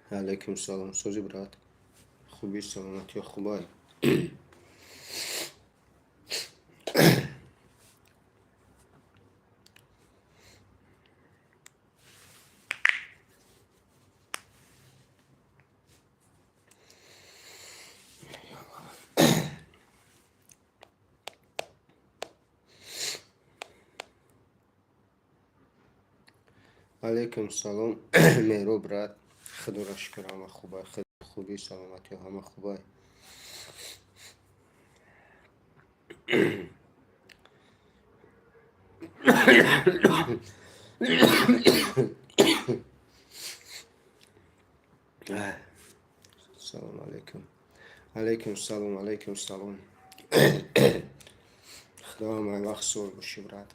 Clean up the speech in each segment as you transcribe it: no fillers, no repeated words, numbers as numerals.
Алайкум салом, сӯзи, брат, хуби, саломатиё хубай? Алайкум салом, Меҳро, брат, худоро шукр, ҳама хубай, хуби, саломатиё ҳама хубай. Салом алайкум. Алайкум салом, алайкум салом. Худо ҳамаи вақт соз бошӣ, брат.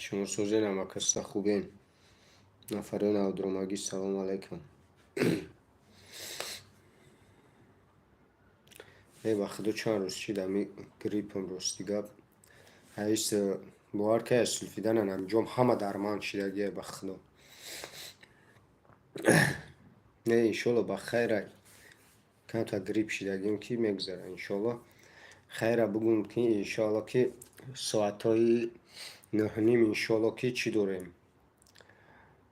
Шумо созен, ҳамакаста хубен? Нафарони авдуромагӣ, салом алайкум. Э, ба худо, чанд рӯз шид ами гриппам, рости гап. Ҳайс бовар ки сулфиданан ҳамҷом ҳама дарман шидагие, ба худо. Не, иншолло, ба хайра, камтар грипп шидагим, ки мегузара, иншолло. Хайра, бугум, ки иншоалло, ки соатҳои 9:30, иншоалло, ки чӣ дорем,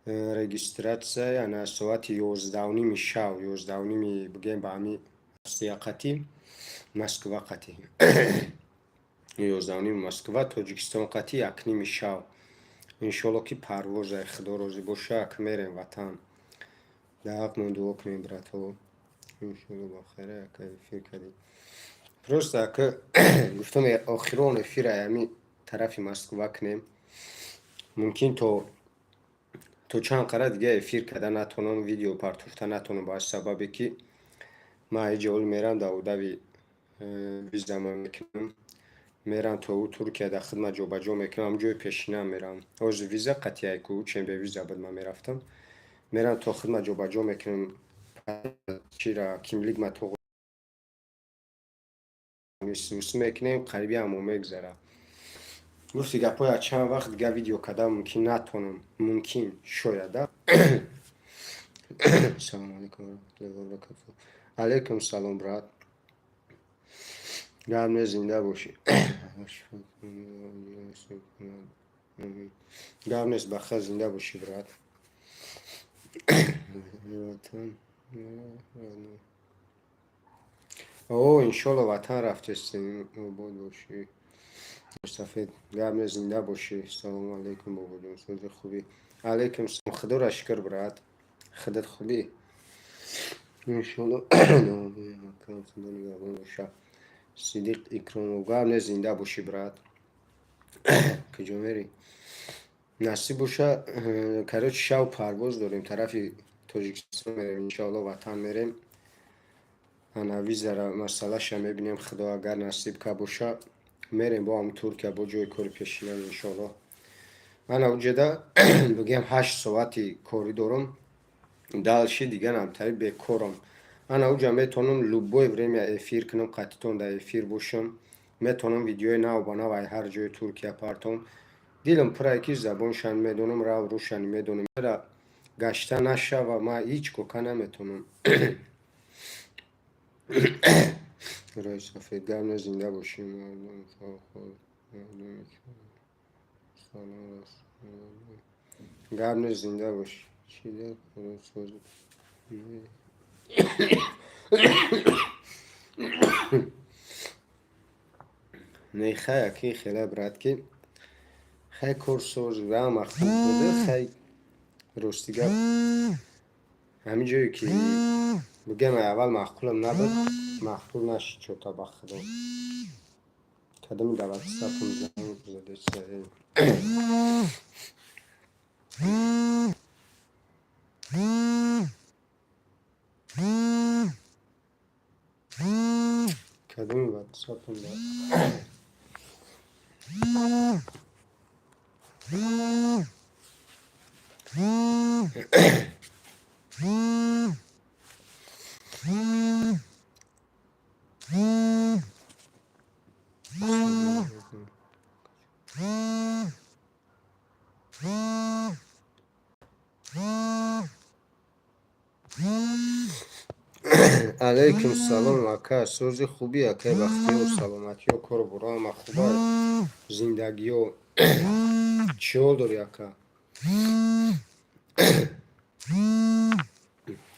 регистрация. Ана соати 11:30 шав, 11:30, бигем, ба ҳами Россия қатӣ, Москва қатӣ 11:30, Москва, Тоҷикистон қатӣ 1:30 шав, иншоалло, ки парвоза, худо розӣ боша, ак мерем ватан. Дар ҳаққмон дуо кунем, братҳо, иншоалло. Ба хайра, яка эфир кардем, просто ака гуфтам, охирон эфира ҳами тарафи Москва кунем. Мумкин то чанд қара дига эфир карда натонам, видео партофта натонам, ба сабабе ки ман ҳеҷ ҳол мерам, давудави визама мекунам, мерам то ӯ Туркия, дар хидмат ҷобаҷо мекунам, ҳам ҷои пешинам мерам. Ҳозир виза қатъияй ку, чем бе виза буд ман мерафтам. Мерам то хидмат ҷобаҷо мекунам, чира кимлик ма мекунем, қариби ҳамо мегузарад. Гуфти гапҳоя, чанд вақт дига видео карда мумкин натонам, мумкин, шояд. Салому алайкум варахматуллоҳи вабаракатуҳ. Алайкум салом, брат, гап не, зинда бошӣ. Гап нест, бахайр, зинда бошӣ, брат. Ватан. О, иншолло, ватан рафтестем, обод бошӣ. Сафед, гап не, зинда бошӣ. Салому алайкум, бобоҷон, сози, хубӣ? Алайкум салом, худоро шукр, брат, худат хубӣ? Иншолло, худо нигаҳбон боша. Сидиқ Икромов, гап не, зинда бошӣ, брат. Куҷо мерӣ? Насиб боша, короче, шав парвоз дорем, тарафи Тоҷикистон мерем, иншоалло, ватан мерем. Ана визара масъалаша мебинем, худо агар насиб ка боша, мерем бо ҳам Туркия, бо ҷои кори пешинам, иншоалло. Ана уҷеда бигем, 8 соати корӣ дорам, дальше дига намтари бекорам. Ана уҷа метавонам любое время эфир кунам, қатитон дар эфир бошам, метавонам видеои нав ба нав ай ҳар ҷои Туркия партом. Дилам пурае, ки забоншан медонам, рав рӯшани медонам, гашта нашава, ман ҳеҷ кока наметавонам. Рои сафед, гап не, зинда бошӣ. Мардум, салом, гап не, зинда бошӣ. Чӣ дар соз? Не, хай, аки хела, брат, ки хай корсоз ҳама хуб буда. Хай, рости гап, ҳамин ҷое ки бигем, аввал маъқулам набуд, маъқул нашид чота, ба худо. Кадами дар ватсапам занг задеса? Кадоми ватсапам? Алайкум салом, ака, сози хуби, акай Бахтиёр, саломатиё, кору боро ҳама хуба, зиндагиё чӣ ҳол дорӣ, ака?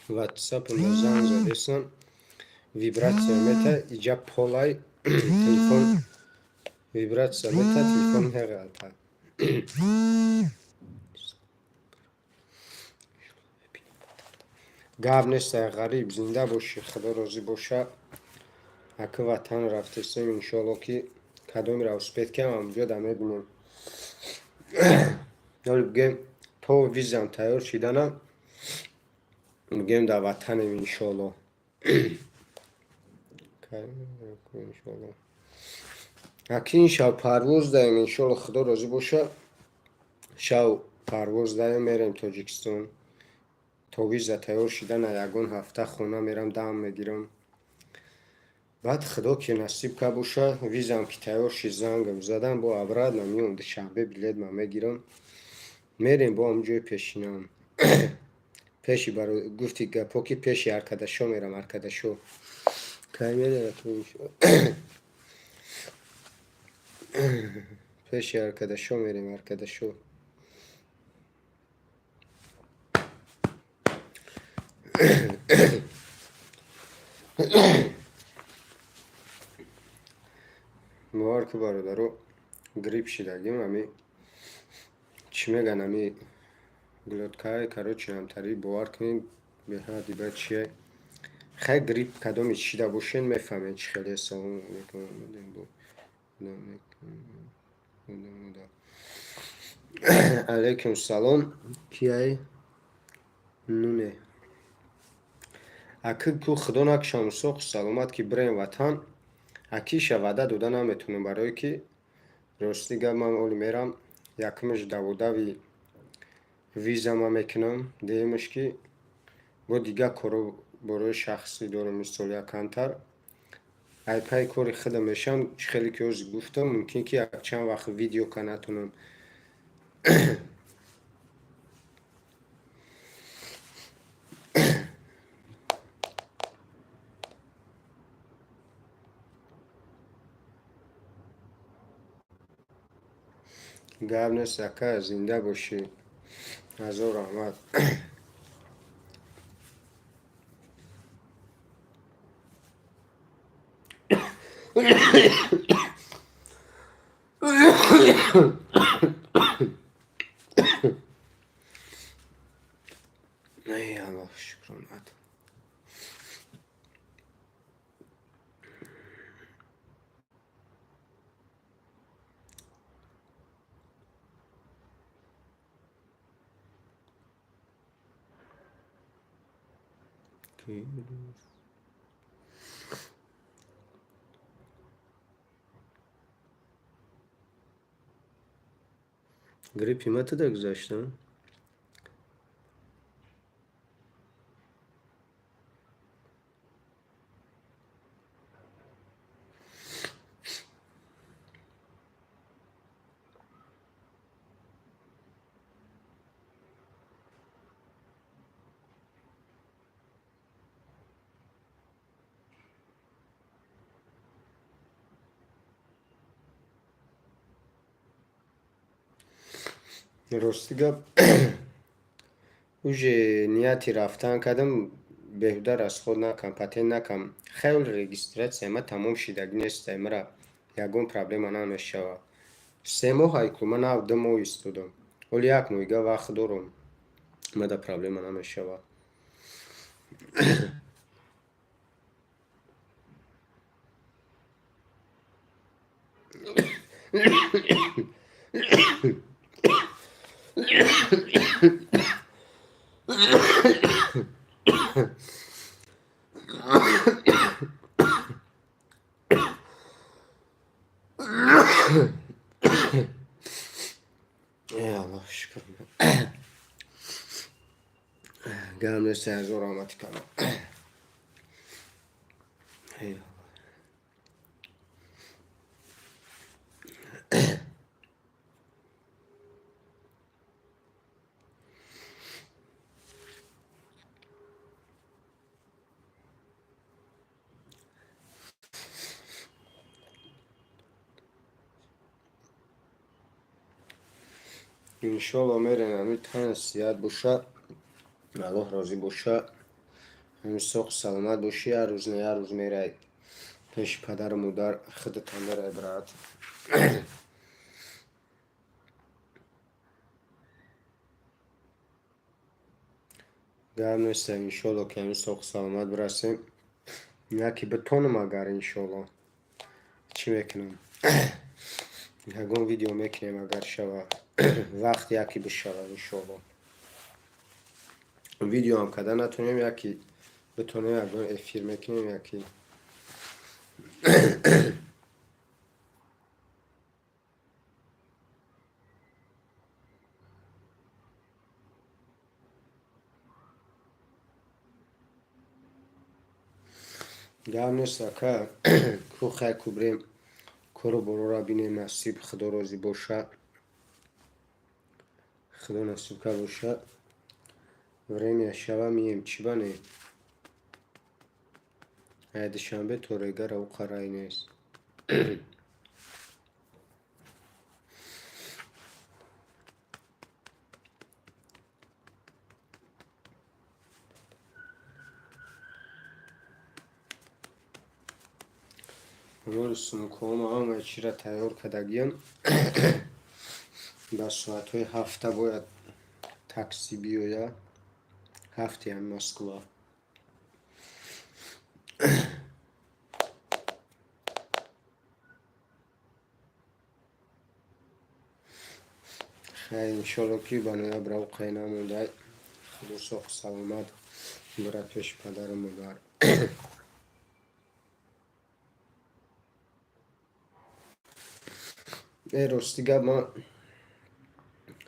Ватсапам занг задесан, вибратсия мета, иҷа полай телефон вибратсия мета, телефон меғалта. Гап нестай, ғариб, зинда бошӣ, худо розӣ боша. Ака, ватан рафтесем, иншоалло, ки кадомеро успеть кардам, ҳамҷо да мебинем. Ҳоли бигем, то визам тайёр шидана, бигем, дар ватанем, иншоалло. Иншоалло. Аки, ин шав парвоз даем, иншоалло, худо розӣ боша, шав парвоз даем, мерем Тоҷикистон. То виза тайёр шидана ягон ҳафта хона мерам, дам мегирам. Баъд худо ки насиб кард боша, визам ки тайёр шид, зангам задам, бо обратно меом Душанбе, билетма мегирам, мерем бо ҳамн ҷои пешинам. Пеши баро гуфти гапҳо, ки пеши Аркадашо мерам, Аркадашо. Кай мерем? Пеши Аркадашо мерем, Аркадашо. Бовар ки, бародаро, грипп шидагим, ами чӣ мегӯянд, ами глоткаи, короче, ҳамтари, бовар кунед, беҳад ибад чие. Хай, грипп кадоме шида бошед, мефаҳмед чӣ хеле. Салому алейкум. Алейкум салом. Кияй? Нуне. Аки ку худо накушам, соқ саломат, ки бирем ватан. Акиша ваъда дода наметавонам, барое ки рости гап, ман оли мерам, якумаш даводави визама мекунам, дуюмаш ки бо дигар коро борои шахсӣ дорам, мисол, якамтар айпайи кори худам мешавам. Чӣ хеле ки ҳозир гуфтам, мумкин ки якчанд вақт видео ка натонам. Гап нест, ака, зинда бошӣ, ҳазор раҳмат. Эй, Аллоҳ, шукронат. Гриппи ма туда гузаштам. Рости гап, уже нияти рафтан кардам, беҳуда расход накам, патент накам. Хеле регистрация ма тамом шидаги нестай, мара ягон проблема намешавад. 3 моҳ айку, ман нав 2 моҳ истодам, ҳоли як моҳига вақт дорам, мада проблема намешавад. Э Аллоҳ, шукр. Гап нест, ҳазор раҳмати калон. Э Иншолло мерем, ҳамин тан сиҳат боша, Аллоҳ розӣ боша, ҳамин соғ саломат бошӣ, як рӯз не як рӯз мерай пеши падару модар, худатам мерай, брат. Гап нест, иншолло ки ҳамин соғ саломат бирасем. Яке битонам агар, иншолло. Чӣ мекунам? Ягон видео мекунем, агар шава. Вақт яке бишава, иншолло. Видеоам карда натонем, яке битонем, ягон эфир мекунем, яке. Гап нест, ака, ку хай ку бирем, кору борора бинем, насиб, Худо розӣ боша. Худо насиб кард боша. Время шава, мием, чӣ ба не? Ай Душанбе то Регара ӯ қарай нест. Умури сумкаҳома ҳамаи чиро тайёр кардагиам. Ба соатҳои 7-та бояд такси биёяд. 7-и ҳами Москва. Хай, иншолло ки ба ноябр авқай намондай. Худо соғ саломат бира пеши падару модар. Э, рости гап, ман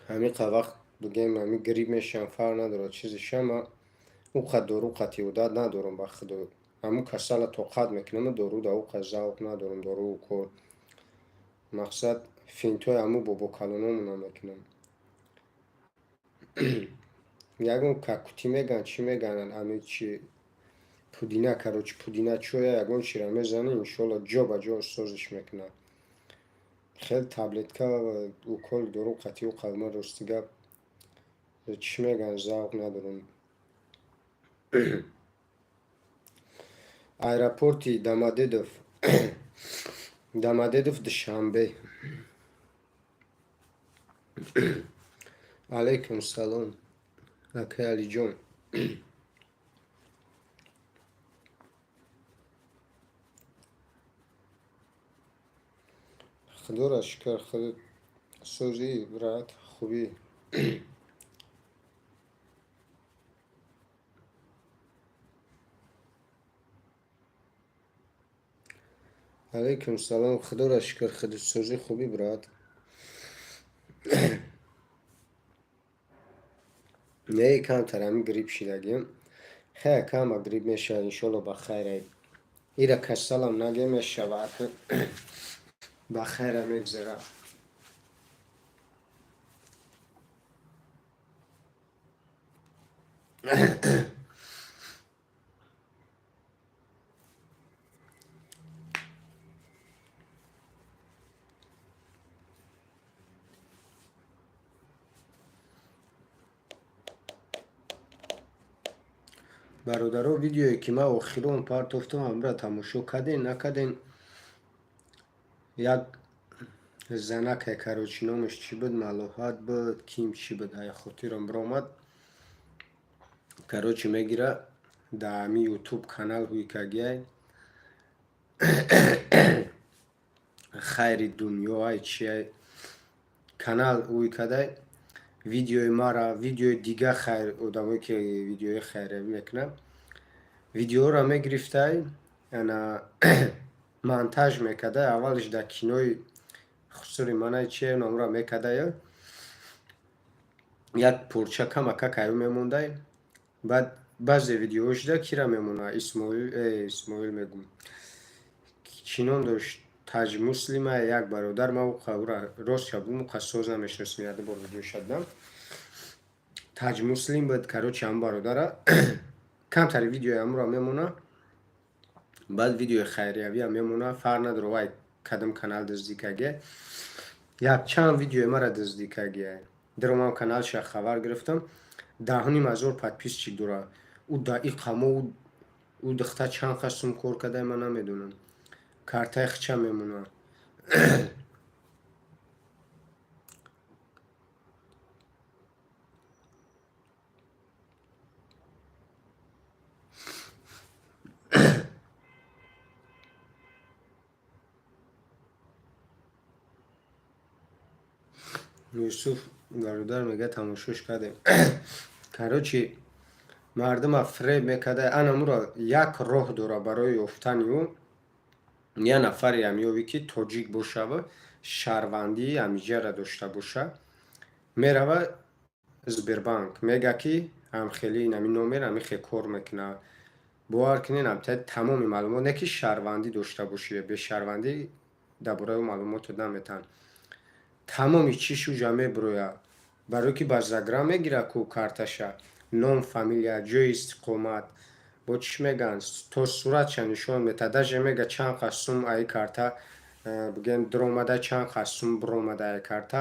ҳамиқа вақт бигем, ҳами грипп мешавам, фарқ надорад чизиша, ман ӯ қад дору қатъи одат надорам, ба Худо. Ҳамун касала тоқат мекунам, дору да ӯ қад завқ надорам, доруву кор. Мақсад, финтои ҳамун бобокалономона мекунам. Ягон какутӣ мегӯянд, чӣ мегӯянд, ҳамин чи пудина, короче, пудина чоя, ягон чиро мезанӣ, иншолло, ҷо ба ҷо созиш мекунад. Хеле таблетка ва укол, дору қатъи ӯ қад ман, рости гап, чӣ мегӯянд, завқ надорам. Аэропорти Домодедов, Домодедов, Душанбе. Алайкум салом, акай Алиҷон. Худоро шукр, худат сӯзӣ, брат, хубӣ? Алайкум салом, Худоро шукр, худат сӯзӣ, хубӣ, брат? Не, камтар ҳамин грипп шидагиам. Хай, кама грипп мешавад, иншолло, ба хайр. Ира касалам нагем, мешавад. Ба хайра мегзарад. Бародаро, видеое ки ман охирон партофтам, ҳамра тамошо кардем, накардем? Як занакай, короче, номаш чӣ буд, Малоҳат буд, ким чӣ буд, ай хотирам биромад. Короче, мегира, дар ҳами Ютуб канал ҳуйкагиай, Хайри дунё ай чиай канал ҳуйкадай, видеои мара, видеои дига хайр одамое ки видеои хайравӣ мекунанд, видеоро мегирифтай, ана монтаж мекардай. Аввалаш дар кинои Хусури манай чи номра мекадая, як порча камака каю мемондай. Баъд баъзе видеоҳошда кира мемона, Исмоил, Исмоил мегум, чӣ ном дошт, Таҷмуслима, як бародар. Ма ура рост шабум, уқа соз намешиносим, яду бор видеоша дидам. Таҷмуслим буд, короче, ҳам бародара камтари видеои ҳамуро мемона, баъд видеои хайриявиам мемона. Фарқ надора, вай кадом канал дуздӣ кагия, якчанд видеои мара дуздӣ кагия. Даромам каналша, хабар гирифтам, 10,5 ҳазор подписчик дора. Ӯ да иқамо ӯ духта чанд қас сум кор карда, ман намедонам. Картаи хича мемона. Юсуф бародар мега, тамошош кардем. Короче, мардума фреб мекарда. Анамуро як роҳ дора барои ёфтани ӯ. Я нафаре ҳам ёвӣ, ки тоҷик бошава, шаҳрвандии ҳамиҷара дошта боша, мерава Сбербанк, мега, ки ҳамхели ҳамин номер ҳамихе кор мекунад. Бовар кунед, тамоми маълумот, не ки шаҳрвандӣ дошта бошӣ, бешаҳрвандӣ дар бораи ӯ маълумотро наметаҳанд. Тамоми чиш уҷа мебирояд, барое ки ба загран мегирад ку карташа: ном, фамилия, ҷои истиқомат, бо чӣ мегӯянд, то суратша нишон метаҳад. Даже мега, чанд қас сум аи карта, бигӯем, дуромада, чанд қас сум биромада аи карта,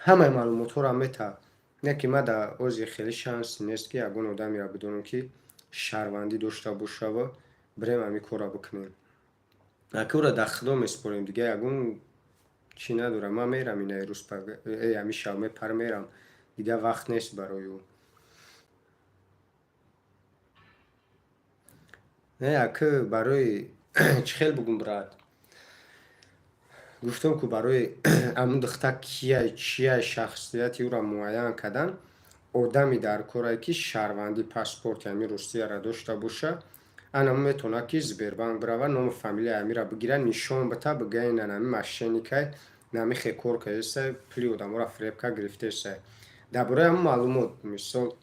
ҳамаи маълумотҳоро метаҳад. Не ки ма дар ози хеле шанс нест, ки ягон одамеро бидонам, ки шаҳрвандӣ дошта бошава, бирем ҳамин корро бикунем. Аки ӯро дар худо месупорем, дига ягон чӣ надорам. Ман мерам инаи рӯз, ҳамин шаб мепарам, мерам, дига вақт нест барои ӯ. Не, аки барои чӣ хел бугум, брат, гуфтам ку, барои ҳамун духта кияй, чияй, шахсияти ӯро муайян кардан одами дар корае, ки шаҳрвандӣ, паспорти ҳамин Русияро дошта боша. Ана метавонад, ки Сбербанк бирава, ному фамилияи ҳамира бигира, нишон бита, бига, ина нами мошенникай, намихе кор кардеса, пули одаморо фиреб кард, гирифтеса. Дар бораи ҳамун маълумот, мисол,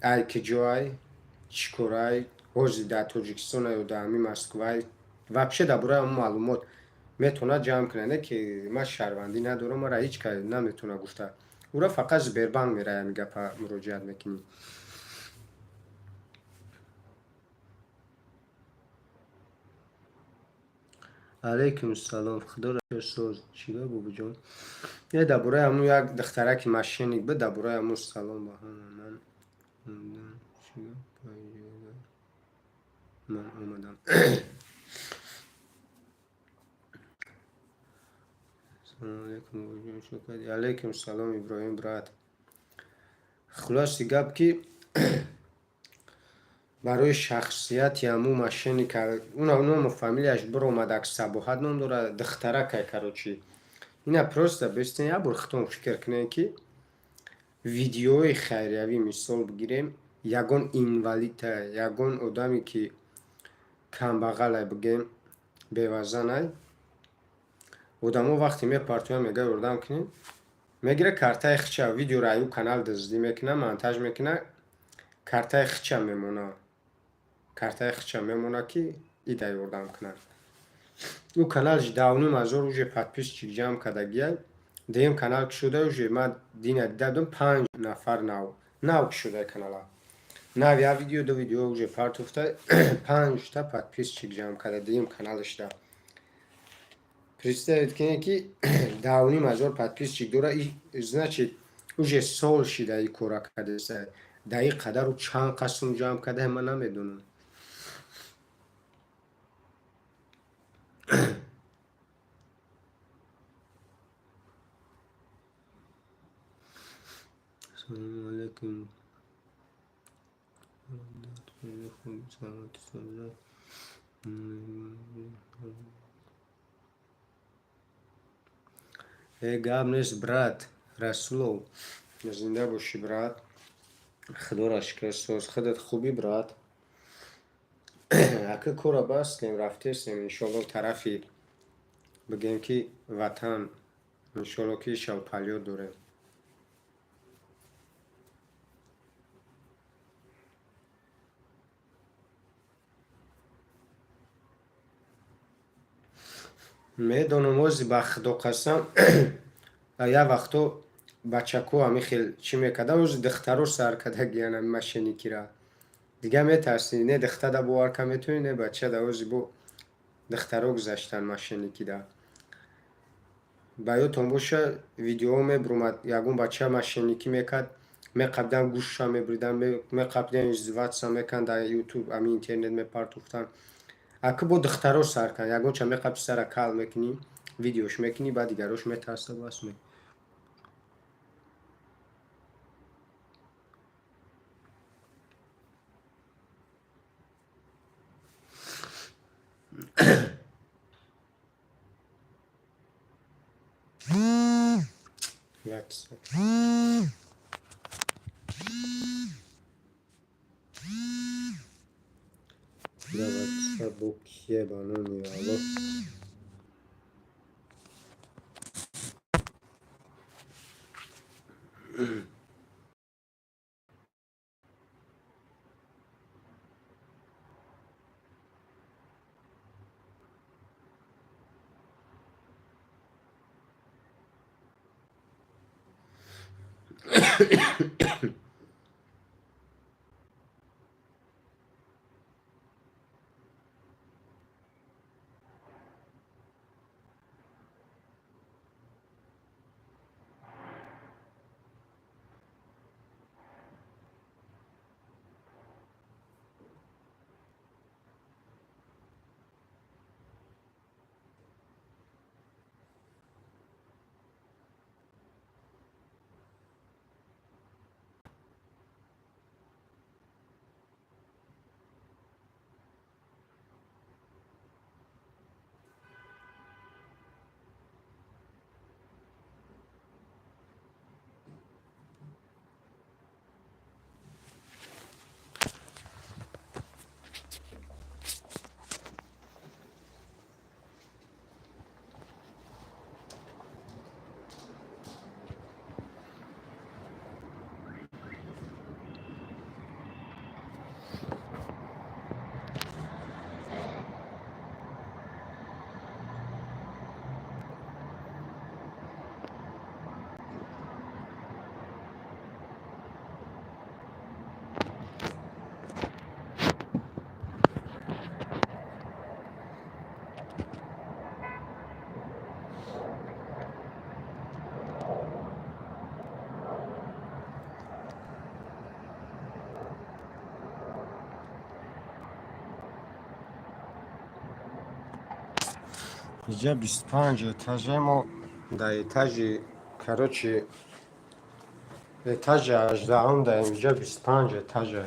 ай киҷоай, чӣ корай, ҳозир дар Тоҷикистона ё дар ҳамин Москвай, вообще дар бораи ҳамун маълумот метавонад ҷамъ кунад. Не ки ман шаҳрвандӣ надорам, мара ҳеҷ кас наметавонад гуфта. Ӯро фақат Сбербанк меравад, ҳамин гапа муроҷиат мекунӣ. Алайкум салом, худоро соз. Чӣ гап, бобоҷон? Не, дар бораи ҳамун як духтараки мошенник буд, дар бораи ҳамун. Салом ба ҳама, ман омадам. Чӣ гап, ман омадам. Салому алайкум, бобоҷон, чӣ кардӣ? Алайкум салом, Иброҳим брат. Хулоси гап, ки барои шахсияти ҳамун мошенника, ному фамилияш биромадак, Сабоҳат ном дорад, духтаракай. Короче, ина просто бистен, як бор худтон фикр кунед, ки видеои хайриявӣ, мисол бигирем, ягон инвалида, ягон одаме, ки камбағалай, бигем, бевазанай, одамо вақте мепартоянд, мега, ёрдам кунед, мегира картаи хича, видеоро аю канал дуздӣ мекунад, монтаж мекунад, картаи хича мемона, картаи хича мемона, ки ида ёрдам кунад. Ӯ каналш 10,5 ҳазор уже подписчик ҷамъ кардагия. Дуюм канал кушода, уже ман дина дида будам, панҷ нафар нав нав кушода канала, нав як видео, ду видео уже партофта, панҷта подписчик ҷамъ карда дуюм каналашда. Представить кунед, ки 10,5 ҳазор подписчик дора, значит, уже сол шида и кора кардеса. Дар ин қадару чанд қасм ҷамъ карда, ман намедонам. Ассалому алайкум. Саломатӣ. Соза. Э, гап нест, брат Расулов. Зинда бошӣ, брат. Худоро шукр, соз. Худат хубӣ, брат? Ака, кора бастем, рафтесем, иншоалло, тарафи Бигем, ки ватан, иншолло, ки шавпалё дорем. Медонам, ози, ба Худо қасам, як вақто бачако ҳами хел чӣ мекардан, ози духтаро сар кардагиян ҳами мошенникира. Дигар метарсӣ, не духтада бовар кар метавонӣ, не бачада. Ози бо духтаро гузаштан мошенникида. Ба ёдтон боша, видеоҳо мебурӯмад, ягон бача мошенникӣ мекард, меқабидан, гӯшша мебуридан, меқабидан, издеваться мекарданд, дар Ютуб, ами интернет мепартофтанд. Аки бо духтаро сар карданд, ягонча меқапи, сара кал мекунӣ, видеош мекунӣ, баъд дигарош метарсад, бас. WhatsApp. Да, WhatsApp бо кие, ба номи Аллоҳ? Иҷа 25 этаже, мо дар этажи, короче, этажи 18-ум даем, иҷа 25 этажа.